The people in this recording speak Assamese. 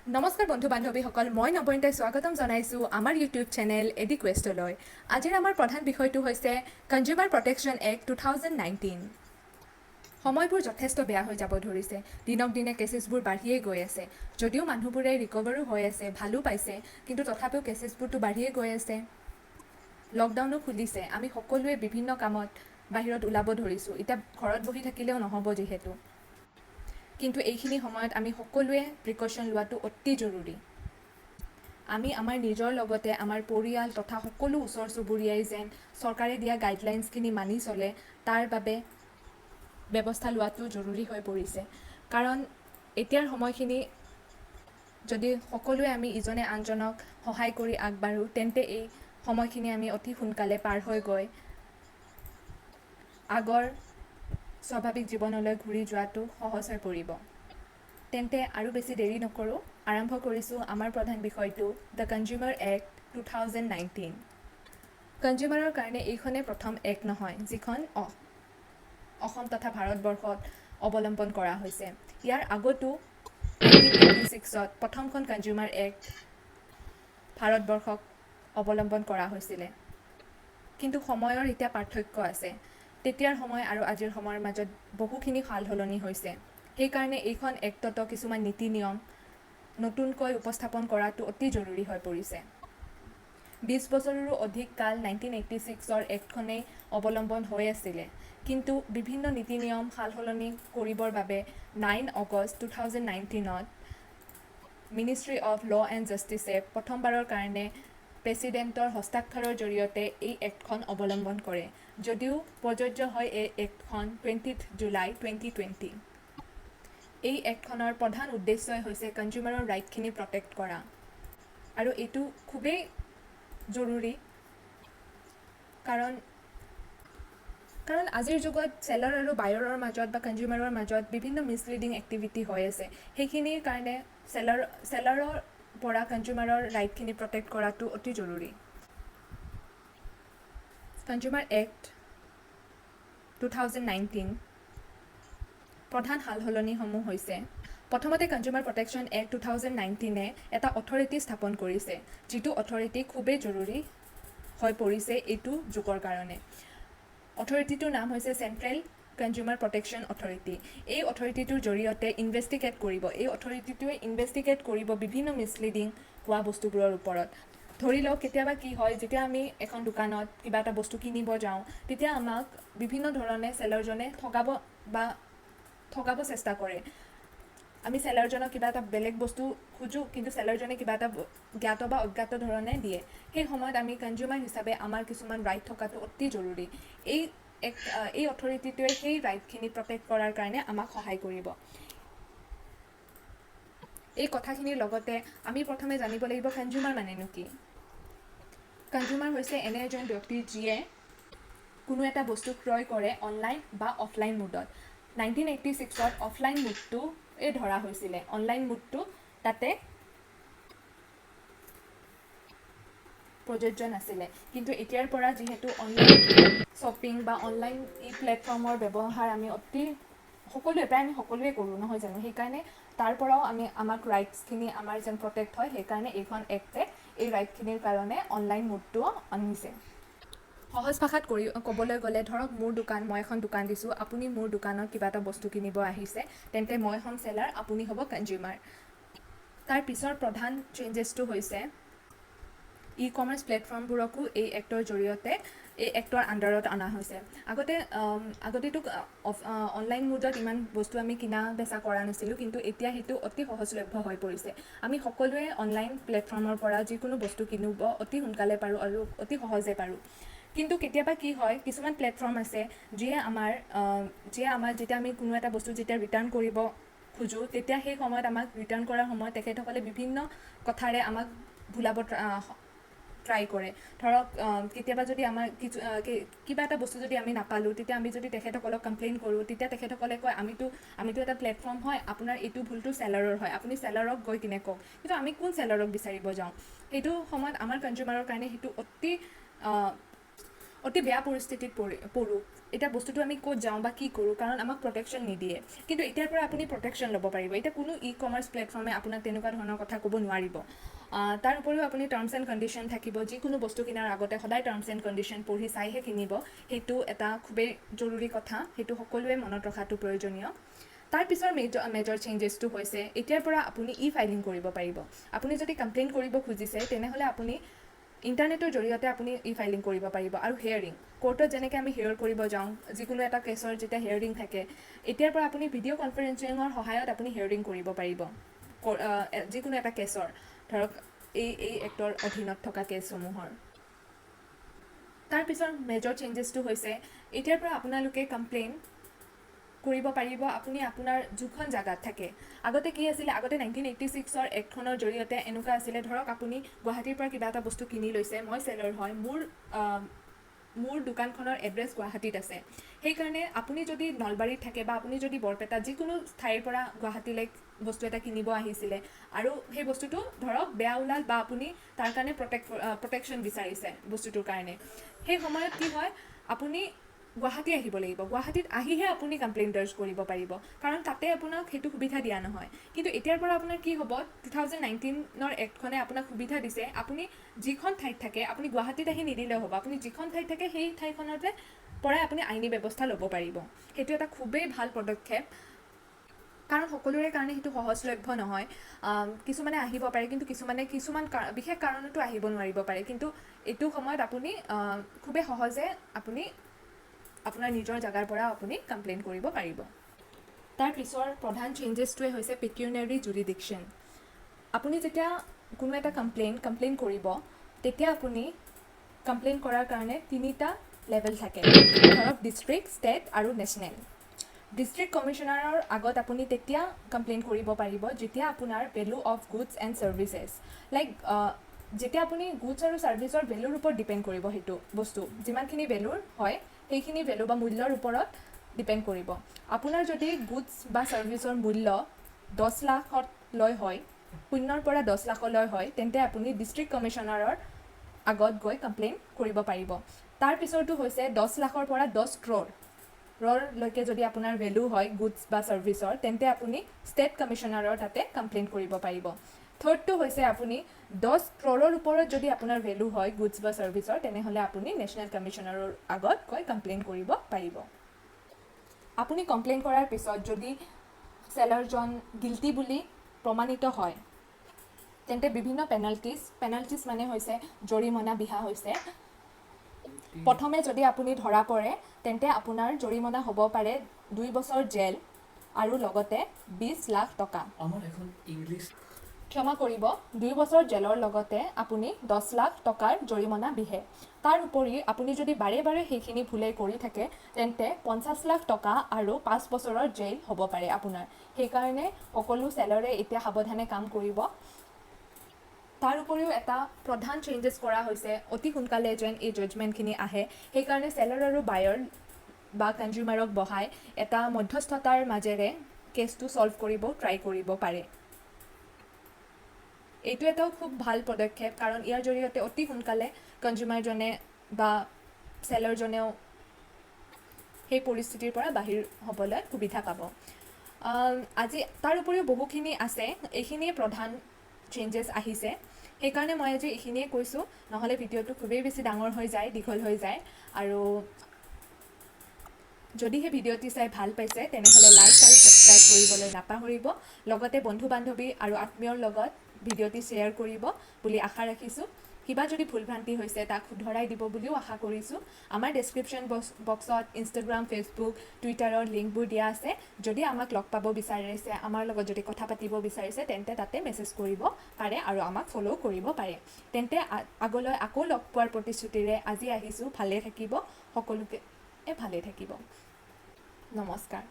নমস্কাৰ বন্ধু বান্ধৱীসকল, মই নৱনীতাই স্বাগতম জনাইছোঁ আমাৰ ইউটিউব চেনেল এডিকুৱেষ্টলৈ। আজিৰ আমাৰ প্ৰধান বিষয়টো হৈছে Consumer Protection Act 2019। সময়বোৰ যথেষ্ট বেয়া হৈ যাব ধৰিছে। দিনক দিনে কেছেছবোৰ বাঢ়িয়ে গৈ আছে। যদিও মানুহবোৰে ৰিকভাৰো হৈ আছে, ভালো পাইছে, কিন্তু তথাপিও কেছেছবোৰতো বাঢ়িয়ে গৈ আছে। লকডাউনো খুলিছে। আমি সকলোৱে বিভিন্ন কামত বাহিৰত ওলাব ধৰিছোঁ। এতিয়া ঘৰত বহি থাকিলেও নহ'ব যিহেতু। কিন্তু এইখিনি সময়ত আমি সকলোৱে প্ৰিকশ্যন লোৱাটো অতি জৰুৰী। আমি আমাৰ নিজৰ লগতে আমাৰ পৰিয়াল তথা সকলো ওচৰ চুবুৰীয়াই যেন চৰকাৰে দিয়া গাইডলাইনছখিনি মানি চলে, তাৰ বাবে ব্যৱস্থা লোৱাটো জৰুৰী হৈ পৰিছে। কাৰণ এতিয়াৰ সময়খিনি যদি সকলোৱে আমি ইজনে আনজনক সহায় কৰি আগবাঢ়োঁ, তেন্তে এই সময়খিনি আমি অতি সোনকালে পাৰ হৈ গৈ আগৰ স্বাভাৱিক জীৱনলৈ ঘূৰি যোৱাটো সহজ হৈ পৰিব। তেন্তে আৰু বেছি দেৰি নকৰোঁ, আৰম্ভ কৰিছোঁ আমাৰ প্ৰধান বিষয়টো, the Consumer Act 2019। কনজিউমাৰৰ কাৰণে এইখনেই প্ৰথম এক্ট নহয়, যিখন অসম তথা ভাৰতবৰ্ষত অৱলম্বন কৰা হৈছে। ইয়াৰ আগতো 1986ত প্ৰথমখন কনজিউমাৰ এক্ট ভাৰতবৰ্ষক অৱলম্বন কৰা হৈছিলে। কিন্তু সময়ৰ এতিয়া পাৰ্থক্য আছে। তেতিয়াৰ সময় আৰু আজিৰ সময়ৰ মাজত বহুখিনি সাল সলনি হৈছে। সেইকাৰণে এইখন এক্টতো কিছুমান নীতি নিয়ম নতুনকৈ উপস্থাপন কৰাটো অতি জৰুৰী হৈ পৰিছে। 20 বছৰৰো অধিক কাল 1986ৰ এক্টখনেই অৱলম্বন হৈ আছিলে। কিন্তু বিভিন্ন নীতি নিয়ম সাল সলনি কৰিবৰ বাবে 9 আগষ্ট 2019ত মিনিষ্ট্ৰী অফ ল' এণ্ড জাষ্টিছে প্ৰথমবাৰৰ কাৰণে প্ৰেছিডেণ্টৰ হস্তাক্ষৰৰ জৰিয়তে এই এক্টখন অৱলম্বন কৰে, যদিও প্ৰযোজ্য হয় এই এক্টখন 20 জুলাই 2020। এই এক্টখনৰ প্ৰধান উদ্দেশ্যই হৈছে কনজিউমাৰৰ ৰাইটখিনি প্ৰটেক্ট কৰা আৰু এইটো খুবেই জৰুৰী, কাৰণ আজিৰ যুগত চেলাৰ আৰু বায়াৰৰ মাজত বা কনজিউমাৰৰ মাজত বিভিন্ন মিছলিডিং এক্টিভিটি হৈ আছে। সেইখিনিৰ কাৰণে চেলাৰৰ পৰা কনজিউমাৰৰ ৰাইটখিনি প্ৰটেক্ট কৰাটো অতি জৰুৰী। কনজিউমাৰ এক্ট 2019 প্ৰধান সাল সলনিসমূহ হৈছে, প্ৰথমতে কনজিউমাৰ প্ৰটেকশ্যন এক্ট 2019-এ এটা অথৰিটি স্থাপন কৰিছে, যিটো অথৰিটি খুবেই জৰুৰী হৈ পৰিছে এইটো যুগৰ কাৰণে। অথৰিটিটোৰ নাম হৈছে চেণ্ট্ৰেল কনজিউমাৰ প্ৰটেকশ্যন অথৰিটি। এই অথৰিটিটোৰ জৰিয়তে ইনভেষ্টিগেট কৰিব, এই অথৰিটিটোৱে ইনভেষ্টিগেট কৰিব বিভিন্ন মিছলিডিং হোৱা বস্তুবোৰৰ ওপৰত। ধৰি লওক, কেতিয়াবা কি হয়, যেতিয়া আমি এখন দোকানত কিবা এটা বস্তু কিনিব যাওঁ, তেতিয়া আমাক বিভিন্ন ধৰণে চেলাৰজনে ঠগাব চেষ্টা কৰে। আমি চেলাৰজনক কিবা এটা বেলেগ বস্তু খোজোঁ, কিন্তু চেলাৰজনে কিবা এটা জ্ঞাত বা অজ্ঞাত ধৰণে দিয়ে। সেই সময়ত আমি কনজিউমাৰ হিচাপে আমাৰ কিছুমান ৰাইট থকাটো অতি জৰুৰী। এই অথৰিটিটোৱে সেই ৰাইটখিনি প্ৰটেক্ট কৰাৰ কাৰণে আমাক সহায় কৰিব। এই কথাখিনিৰ লগতে আমি প্ৰথমে জানিব লাগিব কনজিউমাৰ মানেনো কি। কনজিউমাৰ হৈছে এনে এজন ব্যক্তি, যিয়ে কোনো এটা বস্তু ক্ৰয় কৰে অনলাইন বা অফলাইন মোডত। 1986ত অফলাইন মোডটোৱে ধৰা হৈছিলে, অনলাইন মোডটো তাতে প্ৰযোজ্য নাছিলে। কিন্তু এতিয়াৰ পৰা যিহেতু অনলাইন শ্বপিং বা অনলাইন ই প্লেটফৰ্মৰ ব্যৱহাৰ আমি অতি সকলোৱে প্ৰায় আমি সকলোৱে কৰোঁ, নহয় জানো? সেইকাৰণে তাৰ পৰাও আমি আমাক ৰাইটছখিনি আমাৰ যেন প্ৰটেক্ট হয়, সেইকাৰণে এইখন এক্টে এই ৰাইটখিনিৰ কাৰণে অনলাইন মোডটোও আনিছে। সহজ ভাষাত কৰি ক'বলৈ গ'লে, ধৰক মোৰ দোকান, মই এখন দোকান দিছোঁ। আপুনি মোৰ দোকানত কিবা এটা বস্তু কিনিব আহিছে, তেন্তে মই হ'ম চেলাৰ, আপুনি হ'ব কনজিউমাৰ। তাৰ পিছৰ প্ৰধান চেঞ্জেছটো হৈছে ই কমাৰ্চ প্লেটফৰ্মবোৰকো এই এক্টৰ জৰিয়তে, এই এক্টৰ আণ্ডাৰত অনা হৈছে। আগতেতো অনলাইন মোডত ইমান বস্তু আমি কিনা বেচা কৰা নাছিলোঁ, কিন্তু এতিয়া সেইটো অতি সহজলভ্য হৈ পৰিছে। আমি সকলোৱে অনলাইন প্লেটফৰ্মৰ পৰা যিকোনো বস্তু কিনিব অতি সোনকালে পাৰোঁ আৰু অতি সহজে পাৰোঁ। কিন্তু কেতিয়াবা কি হয়, কিছুমান প্লেটফৰ্ম আছে যিয়ে আমাৰ যেতিয়া আমি কোনো এটা বস্তু যেতিয়া ৰিটাৰ্ণ কৰিব খোজোঁ, তেতিয়া সেই সময়ত আমাক ৰিটাৰ্ণ কৰাৰ সময়ত তেখেতসকলে বিভিন্ন কথাৰে আমাক ভুলাব ট্ৰাই কৰে। ধৰক, কেতিয়াবা যদি আমাৰ কিছু কিবা এটা বস্তু যদি আমি নাপালোঁ, তেতিয়া আমি যদি তেখেতসকলক কমপ্লেইন কৰোঁ, তেতিয়া তেখেতসকলে কয়, আমিতো এটা প্লেটফৰ্ম হয়, আপোনাৰ এইটো ভুলটো চেলাৰৰ হয়, আপুনি চেলাৰক গৈ কিনে কওক। কিন্তু আমি কোন চেলাৰক বিচাৰিব যাওঁ? সেইটো সময়ত আমাৰ কনজিউমাৰৰ কাৰণে সেইটো অতি অতি বেয়া পৰিস্থিতিত পৰোঁ। এতিয়া বস্তুটো আমি ক'ত যাওঁ বা কি কৰোঁ, কাৰণ আমাক প্ৰটেকশ্যন নিদিয়ে। কিন্তু এতিয়াৰ পৰা আপুনি প্ৰটেকশ্যন ল'ব পাৰিব। এতিয়া কোনো ই কমাৰ্চ প্লেটফৰ্মে আপোনাক তেনেকুৱা ধৰণৰ কথা ক'ব নোৱাৰিব। তাৰ উপৰিও আপুনি টাৰ্মছ এণ্ড কণ্ডিশ্যন থাকিব। যিকোনো বস্তু কিনাৰ আগতে সদায় টাৰ্মছ এণ্ড কণ্ডিশ্যন পঢ়ি চাইহে কিনিব। সেইটো এটা খুবেই জৰুৰী কথা, সেইটো সকলোৱে মনত ৰখাটো প্ৰয়োজনীয়। তাৰ পিছৰ মেজৰ চেঞ্জেছটো হৈছে, এতিয়াৰ পৰা আপুনি ই ফাইলিং কৰিব পাৰিব। আপুনি যদি কমপ্লেইন কৰিব খুজিছে, তেনেহ'লে আপুনি ইণ্টাৰনেটৰ জৰিয়তে আপুনি ই ফাইলিং কৰিব পাৰিব। আৰু হেয়াৰিং, কোৰ্টত যেনেকৈ আমি হেয়াৰ কৰিব যাওঁ, যিকোনো এটা কেছৰ যেতিয়া হেয়াৰিং থাকে, এতিয়াৰ পৰা আপুনি ভিডিঅ' কনফাৰেঞ্চিঙৰ সহায়ত আপুনি হেয়াৰিং কৰিব পাৰিব যিকোনো এটা কেছৰ, ধৰক এই এক্টৰ অধীনত থকা কেছসমূহৰ। তাৰ পিছৰ মেজৰ চেঞ্জেছটো হৈছে, এতিয়াৰ পৰা আপোনালোকে কমপ্লেইন কৰিব পাৰিব আপুনি আপোনাৰ যিখন জেগাত থাকে। আগতে কি আছিলে? আগতে 1986ৰ এক্টখনৰ জৰিয়তে এনেকুৱা আছিলে, ধৰক আপুনি গুৱাহাটীৰ পৰা কিবা এটা বস্তু কিনি লৈছে, মই চেলাৰ হয়, মোৰ দোকানখনৰ এড্ৰেছ গুৱাহাটীত আছে। সেইকাৰণে আপুনি যদি নলবাৰীত থাকে বা আপুনি যদি বৰপেটা, যিকোনো ঠাইৰ পৰা গুৱাহাটীলৈ বস্তু এটা কিনিব আহিছিলে আৰু সেই বস্তুটো ধৰক বেয়া ওলাল বা আপুনি তাৰ কাৰণে প্ৰটেকশ্যন বিচাৰিছে বস্তুটোৰ কাৰণে, সেই সময়ত কি হয়? আপুনি গুৱাহাটী আহিব লাগিব। গুৱাহাটীত আহিহে আপুনি কমপ্লেইন দৰ্জ কৰিব পাৰিব, কাৰণ তাতে আপোনাক সেইটো সুবিধা দিয়া নহয়। কিন্তু এতিয়াৰ পৰা আপোনাৰ কি হ'ব? 2019ৰ এক্টখনে আপোনাক সুবিধা দিছে, আপুনি যিখন ঠাইত থাকে, আপুনি গুৱাহাটীত আহি নিদিলেও হ'ব, আপুনি যিখন ঠাইত থাকে সেই ঠাইখনতে পৰাই আপুনি আইনী ব্যৱস্থা ল'ব পাৰিব। সেইটো এটা খুবেই ভাল পদক্ষেপ, কাৰণ সকলোৰে কাৰণে সেইটো সহজলভ্য নহয়। কিছুমানে আহিব পাৰে, কিন্তু কিছুমানে কিছুমান বিশেষ কাৰণতো আহিব নোৱাৰিব পাৰে। কিন্তু এইটো সময়ত আপুনি খুবেই সহজে আপুনি আপোনাৰ নিজৰ জেগাৰ পৰা আপুনি কমপ্লেইন কৰিব পাৰিব। তাৰ পিছৰ প্ৰধান চেঞ্জেছটোৱে হৈছে পেকিউনাৰী জুৰিডিকশ্যন। আপুনি যেতিয়া কোনো এটা কমপ্লেইন কৰিব, তেতিয়া আপুনি কমপ্লেইন কৰাৰ কাৰণে তিনিটা লেভেল থাকে, ধৰক ডিষ্ট্ৰিক্ট, ষ্টেট আৰু নেশ্যনেল। ডিষ্ট্ৰিক্ট কমিশ্যনাৰৰ আগত আপুনি তেতিয়া কমপ্লেইন কৰিব পাৰিব যেতিয়া আপোনাৰ value of goods and services, like যেতিয়া আপুনি গুডছ আৰু ছাৰ্ভিচৰ ভেলুৰ ওপৰত ডিপেণ্ড কৰিব, সেইটো বস্তু যিমানখিনি ভেলুৰ হয় সেইখিনি ভেলু বা মূল্যৰ ওপৰত ডিপেণ্ড কৰিব। আপোনাৰ যদি গুডছ বা ছাৰ্ভিচৰ মূল্য 10 লাখতলৈ হয়, 0ৰ পৰা 10 লাখলৈ হয়, তেন্তে আপুনি ডিষ্ট্ৰিক্ট কমিশ্যনাৰৰ আগত গৈ কমপ্লেইন কৰিব পাৰিব। তাৰ পিছৰটো হৈছে 10 লাখৰ পৰা 10 ক্ৰ'ৰলৈকে যদি আপোনাৰ ভেলু হয় গুডছ বা ছাৰ্ভিচৰ, তেন্তে আপুনি ষ্টেট কমিশ্যনাৰৰ তাতে কমপ্লেইন কৰিব পাৰিব। থাৰ্ডটো হৈছে আপুনি 10 ক্ৰ'ৰৰ ওপৰত যদি আপোনাৰ ভেলু হয় গুডছ বা ছাৰ্ভিচৰ, তেনেহ'লে আপুনি নেশ্যনেল কমিশ্যনাৰৰ আগত গৈ কমপ্লেইন কৰিব পাৰিব। আপুনি কমপ্লেইন কৰাৰ পিছত যদি চেলাৰজন গিল্টি বুলি প্ৰমাণিত হয়, তেন্তে বিভিন্ন পেনাল্টিজ, পেনাল্টিজ মানে হৈছে জৰিমনা বিহা হৈছে। প্ৰথমে যদি আপুনি ধৰা পৰে, তেন্তে আপোনাৰ জৰিমনা হ'ব পাৰে 2 বছৰ জেল আৰু লগতে 20 লাখ টকা। আমাৰ এখন ইংলিশ ক্ষমা কৰিব, 2 বছৰ জেলৰ লগতে আপুনি 10 লাখ টকাৰ জৰিমনা বিহে। তাৰ উপৰি আপুনি যদি বাৰে বাৰে সেইখিনি ভুলেই কৰি থাকে, তেন্তে 50 লাখ টকা আৰু 5 বছৰৰ জেইল হ'ব পাৰে আপোনাৰ। সেইকাৰণে সকলো চেলাৰে এতিয়া সাৱধানে কাম কৰিব। তাৰ উপৰিও এটা প্ৰধান চেঞ্জেছ কৰা হৈছে, অতি সোনকালে যেন এই জাজমেণ্টখিনি আহে, সেইকাৰণে চেলাৰ আৰু বায়াৰ বা কনজিউমাৰক বহাই এটা মধ্যস্থতাৰ মাজেৰে কেছটো ছল্ভ কৰিব ট্ৰাই কৰিব পাৰে। এইটো এটাও খুব ভাল পদক্ষেপ, কাৰণ ইয়াৰ জৰিয়তে অতি সোনকালে কনজিউমাৰজনে বা চেলাৰজনেও সেই পৰিস্থিতিৰ পৰা বাহিৰ হ'বলৈ সুবিধা পাব। আজি তাৰ উপৰিও বহুখিনি আছে, এইখিনিয়ে প্ৰধান চেঞ্জেছ আহিছে। সেইকাৰণে মই আজি এইখিনিয়ে কৈছোঁ, নহ'লে ভিডিঅ'টো খুবেই বেছি ডাঙৰ হৈ যায়, দীঘল হৈ যায়। আৰু যদিহে ভিডিঅ'টি চাই ভাল পাইছে, তেনেহ'লে লাইক আৰু ছাবস্ক্ৰাইব কৰিবলৈ নাপাহৰিব। লগতে বন্ধু বান্ধৱী আৰু আত্মীয়ৰ লগত ভিডিঅ'টি শ্বেয়াৰ কৰিব বুলি আশা ৰাখিছোঁ। কিবা যদি ভুল ভ্ৰান্তি হৈছে, তাক শুধৰাই দিব বুলিও আশা কৰিছোঁ। আমাৰ ডেছক্ৰিপশ্যন বক্সত ইনষ্টাগ্ৰাম, ফেচবুক, টুইটাৰৰ লিংকবোৰ দিয়া আছে। যদি আমাক লগ পাব বিচাৰিছে, আমাৰ লগত যদি কথা পাতিব বিচাৰিছে, তেন্তে তাতে মেছেজ কৰিব পাৰে আৰু আমাক ফ'ল' কৰিব পাৰে। তেন্তে আগলৈ আকৌ লগ পোৱাৰ প্ৰতিশ্ৰুতিৰে আজি আহিছোঁ। ভালে থাকিব সকলোকে, ভালে থাকিব। নমস্কাৰ।